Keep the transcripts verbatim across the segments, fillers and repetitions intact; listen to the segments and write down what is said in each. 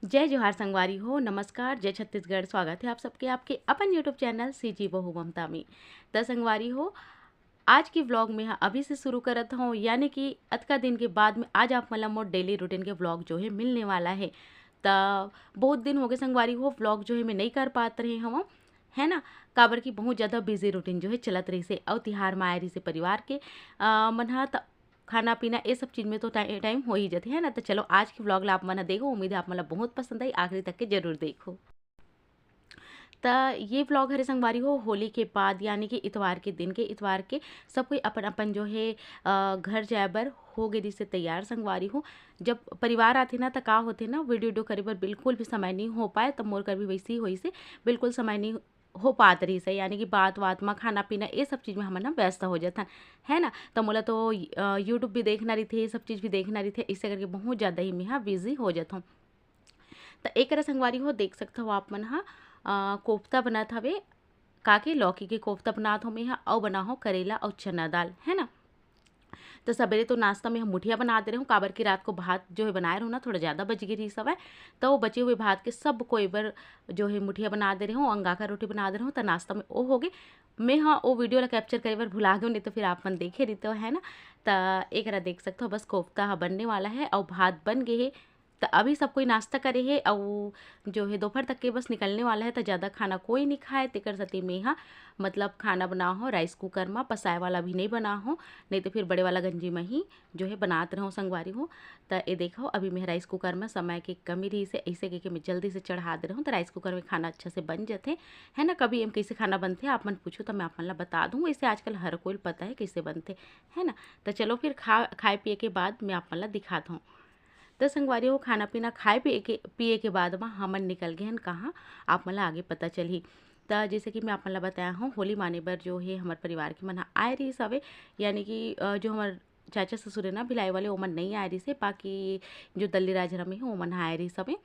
जय जोहार संगवारी हो, नमस्कार, जय छत्तीसगढ़। स्वागत है आप सबके आपके अपन YouTube चैनल सीजी बहू ममता में। त संगवारी हो, आज के व्लॉग में ह अभी से शुरू करत हूँ, यानी कि अतका दिन के बाद में आज आप मन ला मोर डेली रूटीन के व्लॉग जो है मिलने वाला है। त बहुत दिन हो गए संगवारी हो, व्लॉग जो है मैं नहीं कर पात रहे हूँ, है ना, काबर कि बहुत ज़्यादा बिजी रूटीन जो है चलत रहिसे, अउ तिहार म आए रहिसे परिवार के अ, मन ह त खाना पीना ये सब चीज़ में तो टाइ-, टाइम हो ही जाते, है ना। तो चलो आज की व्लॉग ला आप मन ह देखो, उम्मीद है आप मन ला बहुत पसंद आई, आखिरी तक के जरूर देखो। त ये व्लॉग हरे संगवारी हो होली के बाद, यानी कि इतवार के दिन के, इतवार के सब कोई अपन अपन जो है अ, घर जाए बर हो गए रिहिसे तैयार संगवारी हो। जब परिवार आथे ना त का होथे ना, वीडियो वीडियो करे बर बिल्कुल भी समय नहीं हो पाए, त मोर कर भी वैसे ही होइसे, बिल्कुल समय नहीं हो पात रहिसे, यानी कि बात बात में, खाना पीना ये सब चीज़ में हमन ह व्यस्त हो जाथन, है ना। त मोला तो अ, YouTube भी देखना रहिथे, ये सब चीज़ भी देखना रहिथे, इसे करके बहुत ज़्यादा ही मैं ह बिजी हो जाथौं। त एकरा संगवारी हो देख सकत हो आप मन ह अ, कोफ्ता बनत हवे, का के लौकी के कोफ्ता बनात हो मैं ह, अउ बना हो करेला अउ चना दाल, है ना। त सबेरे तो नाश्ता में हम मुठिया बना दे रहे हूँ, काबर कि रात को भात जो है बनाए रहूँ ना, थोड़ा ज़्यादा बच गई रही हवय, तो वो बचे हुए भात के सब कोई बर जो है मुठिया बना दे रहे हूँ, अंगाकर रोटी बना दे रहे हूँ, तो नाश्ता में वो हो गए। मैं हाँ वो वीडियो ला कैप्चर करे बर भुला गए, नहीं तो फिर आप मन देखे रहिते हो, है ना। त एकरा देख सकते हो, बस कोफ्ता ह बनने वाला है और भात बन गए है। त अभी सब कोई नाश्ता करे हे, अउ जो है दोपहर तक के बस निकलने वाला है, त ज़्यादा खाना कोई नहीं खाए, तेकर सेती में हा मतलब खाना बना हो राइस कुकर मा, पसाए वाला भी नहीं बना हो, नहीं तो फिर बड़े वाला गंजी में ही जो है बनात रहूँ संगवारी हो। त ये देखो, अभी मैं राइस कुकर में समय के कमी रही से, ऐसे के, के मैं जल्दी से चढ़ा दे रहूँ, त राइस कुकर में खाना अच्छा से बन जाते, है ना। कभी एम कैसे खाना बनते आप मन पूछो, तो मैं आप मन ला बता दूँ। वैसे आजकल हर कोई पता है कैसे बनते, है ना। त चलो फिर खा, खाए पिए के बाद मैं आप मन ला दिखाता हूँ। त संगवारी हो, खाना पीना खाए पिए के, पिए के बाद म हमन निकल गए हन कहाँ, आप मन ला आगे पता चलही। त जैसे कि मैं आप मन ला बताया हूँ, होली माने बर जो है हमर परिवार के मन ह आए रहिस हवे, यानी कि अ, जो हमर चाचा ससुर है ना भिलाई वाले, ओमन नहीं आए रहिस हे, बाकी जो दल्ली राजहरा में है ओमन ह आए रहिस हवे।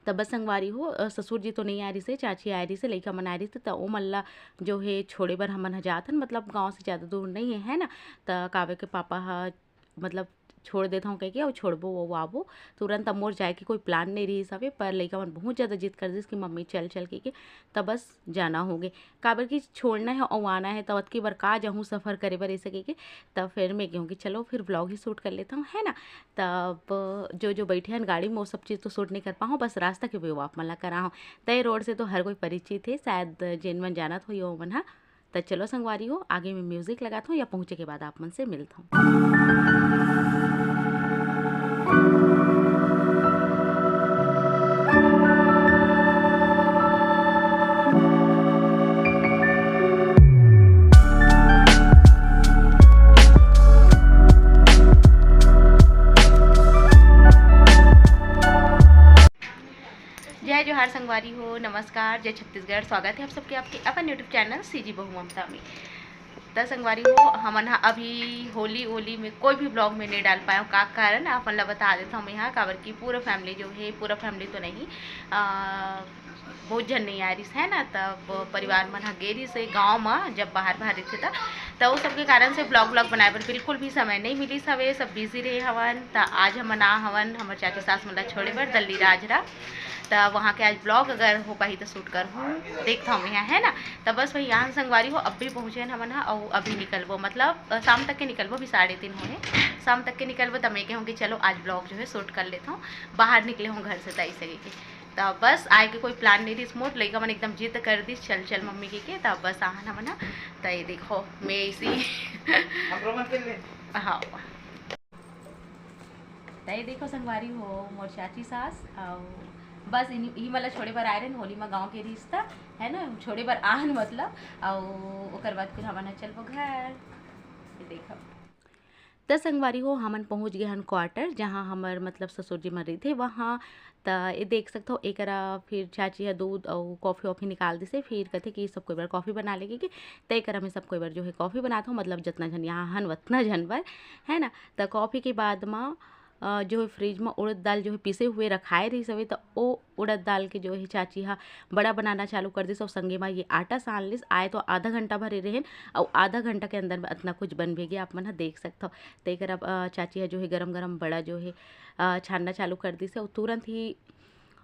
त बस संगवारी हो, अ, ससुर जी तो नहीं आए रहिस हे, चाची आए रहिस हे, लइका मन आए रहिस हे, त ओमन ला जो है छोड़े बर हमन ह जात हन, मतलब गाँव से ज़्यादा दूर नहीं है, है ना। त काव्य के पापा ह मतलब छोड़ देत हूँ कह के, अउ छोड़बो वो आबो तुरंत। अब मोर जाए के कोई प्लान नहीं रहिस हवे, पर लइका मन बहुत ज़्यादा जिद कर दिस कि मम्मी चल चल के, के तब बस जाना हो गए, काबर कि छोड़ना है अउ आना है, तब अतकी बार का जाहूँ सफ़र करे बर ऐसे कह के। तब फिर मैं कहूँ कि चलो फिर व्लॉग ही शूट कर लेता हूँ, है ना। तब जो जो बैठे हैं गाड़ी में वो सब चीज़ तो शूट नहीं कर पाऊँ, बस रास्ता के व्यू आप मन ला कराहूँ। तय रोड से तो हर कोई परिचित है शायद, जेन मन जानत हो यो मन हा। त चलो संगवारी हो, आगे में म्यूजिक लगात हूँ या पहुँचे के बाद आप मन से मिलत हूँ। जय जोहार संगवारी हो, नमस्कार, जय छत्तीसगढ़। स्वागत है आप सबके आपके अपन YouTube चैनल सीजी बहू ममता में। त संगवारी हो, हमन ह अभी होली, होली में कोई भी व्लॉग में नहीं डाल पाए, का कारण आप मन ला बता देता हूँ मैं यहाँ, काबर कि पूरा फैमिली जो है, पूरा फैमिली तो नहीं, आ, बहुत झन नहीं आ रहिस है ना, तब परिवार मन ह गे रहिस हे गाँव म, जब बाहर बाहर रहिथे त, त वो सबके कारण से व्लॉग व्लॉग बनाए बर बिल्कुल भी समय नहीं मिलिस हवे, सब बिजी रहे हवन। त आज हमन आ हवन हमर चाची सास मन ला छोड़े बर दल्ली राजरा। त वहाँ के आज व्लॉग अगर हो पाही त शूट करहूँ, देखत हूँ मैं, है ना। त बस वही यहाँ संगवारी हो, अब भी पहुँचे हन हमन ह, अउ अभी निकलबो, मतलब अ, शाम तक के निकलबो, अभी साढ़े तीन होए, शाम तक के निकलबो। त मैं कहूँ कि चलो आज व्लॉग जो है शूट कर लेता हूँ, बाहर निकले हूँ घर से, त ऐसे के। त बस आए के कोई प्लान नहीं रहिस मोर, लइका मन एकदम जिद कर दिस, "चल चल मम्मी" के, के। त बस आहन हमन ह। त ये देखो मैं इसी हाँ। त ये देखो संगवारी हो, मोर चाची सास अउ बस इन्ही, इही मन ला छोड़े बर आए रहेन, होली म गाँव के रिश्ता है ना, छोड़े बर आहन मतलब, अउ ओकर बाद फिर हमन ह चलबो घर। ये देखो। त संगवारी हो, हमन पहुँच गए हन क्वार्टर, जहाँ हमर मतलब ससुर जी मन रहिथे वहाँ। त ये देख सकथो, एकरा फिर चाची ह दूध अउ कॉफी वॉफी निकाल दिसे, फिर कथे कि सब कोई बर कॉफी बना लेगे कि, त एकरा में सब कोई बर जो है कॉफी बनात हो, मतलब जतना झन यहाँ हन वतना झन बर, है ना। त कॉफी के बाद म अ, जो है फ्रिज म उड़द दाल जो है पीसे हुए रखाए रहिस हवे, त ओ उड़द दाल के जो है चाची ह बड़ा बनाना चालू कर दिस, अउ संगे म ये आटा सान लिस। आए तो आधा घंटा भरे रहेन, अउ आधा घंटा के अंदर में अतना कुछ बन भी गया, आप मन ह देख सकथव। त एकर अब, अ, चाची ह जो है गरम गरम बड़ा जो है, अ, छानना चालू कर दिस, अउ तुरंत ही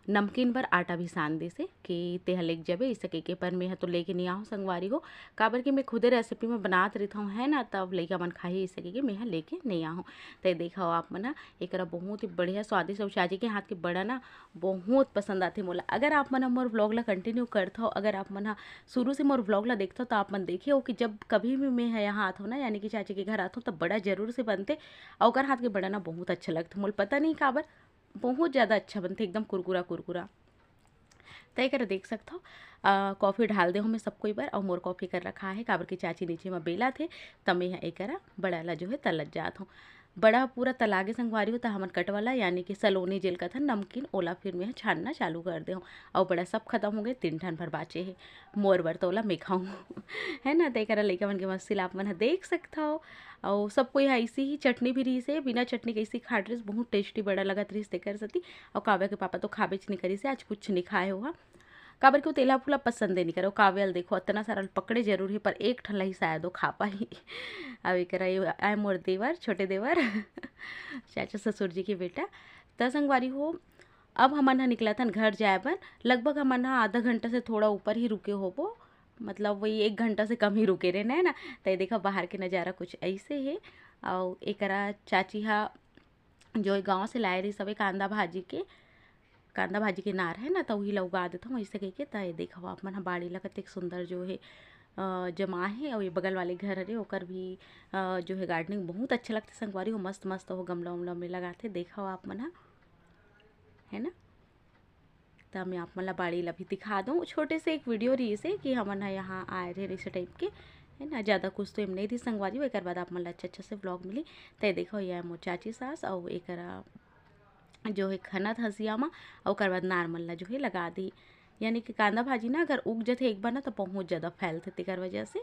नमकीन बर आटा भी सान दिस हे कि तेहा लेके जाबे, इसे कहिके, पर मेंहा तो लेके नइ आहूँ संगवारी हो, काबर कि मैं खुदे recipe में बनात रहिथौं, है ना, तब लइका मन खाही, इसे कहिके मेंहा लेके नइ आहूँ। त ये देखव आप मन ह, एकरा बहुत ही बढ़िया स्वादिष्ट, अउ चाची के हाथ के बड़ा ना बहुत पसंद आथे मोला। अगर आप मन ह मोर vlog ला continue करथव, अगर आप मन ह शुरू से मोर vlog ला देखथव, त आप मन देखे हो कि जब कभी भी मेंहा यहाँ आथौं ना, यानी कि चाची के घर आथौं, त बड़ा जरूर से बनथे, अउ ओकर हाथ के बड़ा ना बहुत अच्छा लगथे मोला, पता नहीं काबर। बहुत ज़्यादा अच्छा बनथे, एकदम कुरकुरा कुरकुरा। त एकरा देख सकथव, अ, coffee डाल दे हूँ मैं सब कोई बर, अउ मोर coffee कर रखा है, काबर कि चाची नीचे म बेलथे, त मैं ह एकरा बड़ा ला जो है तलत जात हूँ। बड़ा पूरा तलागे संगवारी हो, त हमन कटवाला, यानी कि सलोनी जेल कथन नमकीन, ओला फिर मैं ह छानना चालू कर दे हूँ। अउ बड़ा सब खत्म हो गए, तीन ठन भर बाचे हे, मोर बर त ओला मैं खाऊँ। है ना, त एकरा लइका मन के मस्ती ला आप मन ह देख सकथव। अउ सब कोई ह ऐसी ही चटनी भी रहिस हे, बिना चटनी के ऐसी खात रहिस, बहुत tasty बड़ा लगत रहिस तेकर सेती। अउ काव्या के पापा तो खाबेच नइ करिस हे, आज कुछ नइ खाए हो हा, काबर कि वो तेला फूला पसंद नइ करे। अउ काव्या ल देखो, अतना सारा ल पकड़े जरूर हे, पर एक ठन ला ही शायद वो खा पाही। अब एकरा ये आए मोर देवर, छोटे देवर, चाचा ससुर जी के बेटा। त संगवारी हो, अब हमन ह निकलथन घर जाए बर। लगभग हमन ह आधा घंटा से थोड़ा ऊपर ही रुके होबो, मतलब वही एक घंटा से कम ही रुके रहे, है ना। त ये देखा, बाहर के नज़ारा कुछ ऐसे हे। अउ एकरा चाची हा जो गाँव से लाए रहिस हवे कांदा भाजी के, कांदा भाजी के नार है ना, त उही ला उगा देथन वैसे कहिके। त ये देखव आप मन ह, बाड़ी ला कतेक सुंदर जो है, अ, जमा है। अउ ये बगल वाले घर हरे, ओकर भी, अ, जो है gardening बहुत अच्छा लगथे संगवारी हो, मस्त मस्त वो गमला उमला में लगाथे। देखव आप मन ह, है ना। त मैं आप मन ला बाड़ी ला भी दिखा दूँ। छोटे से एक video रहिस हे कि हमन ह यहाँ आए रहे, इस type के, है ना। ज़्यादा कुछ तो एम नहीं रहिस संगवारी हो, एकर बाद आप मन ला अच्छा अच्छा से vlog मिली। त ये देखव, ये मोर चाची सास, अउ एकरा जो है खनत हंसिया मा, अउ ओकर बाद नार मन ला जो है लगा दी। यानी कि कांदा भाजी ना अगर उग जथे एक बार ना, त बहुत ज़्यादा फैलथे, तेकर वजह से।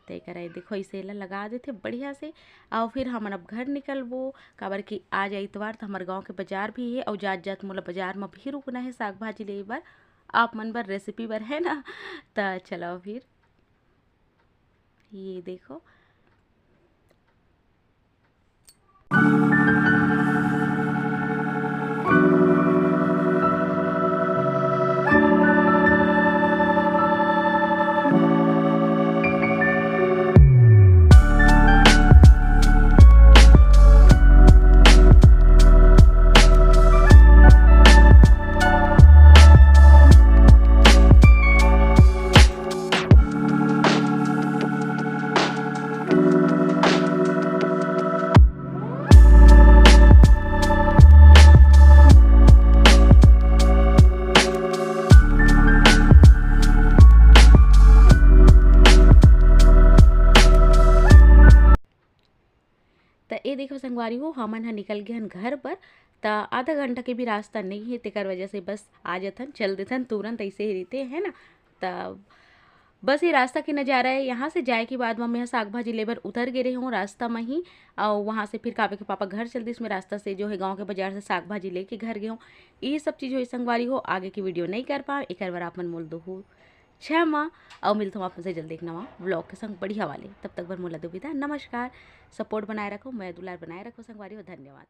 त एकरा ये देखो, इसे ला लगा देथे बढ़िया से। अउ फिर हमन अब घर निकलबो, काबर कि आज इतवार त हमर गांव के बाजार भी हे, अउ जात जात मोला बाजार म भी रुकना हे साग भाजी ले बर, आप मन बर, recipe बर, है ना। त चलो फिर, ये देखो। त ए देखो संगवारी हो, हमन ह निकल गे हन घर बर। त आधा घंटा के भी रास्ता नइ हे, तेकर वजह से बस आ जथन, चल देथन तुरंत, ऐसे ही रहिथे, है ना। त बस ये रास्ता के नज़ारा है। यहाँ से जाए के बाद म मैं साग भाजी लेबर उतर गे रहे हूँ रास्ता में ही, और वहाँ से फिर काव्या के पापा घर चल दिस। मैं रास्ता से जो है गाँव के बाजार से साग भाजी लेके घर गए हूँ। ये सब चीज़ हुई संगवारी हो, आगे की video नहीं कर पाए, एक बार आप मन मोल दो क्षमा। और मिलता हूँ आप से जल्दी एक नवा vlog के संग बढ़िया वाले। तब तक बर मोला दो विदा, नमस्कार। Support बनाए रखो, मैं दुलार बनाए रखो संगवारी हो। धन्यवाद।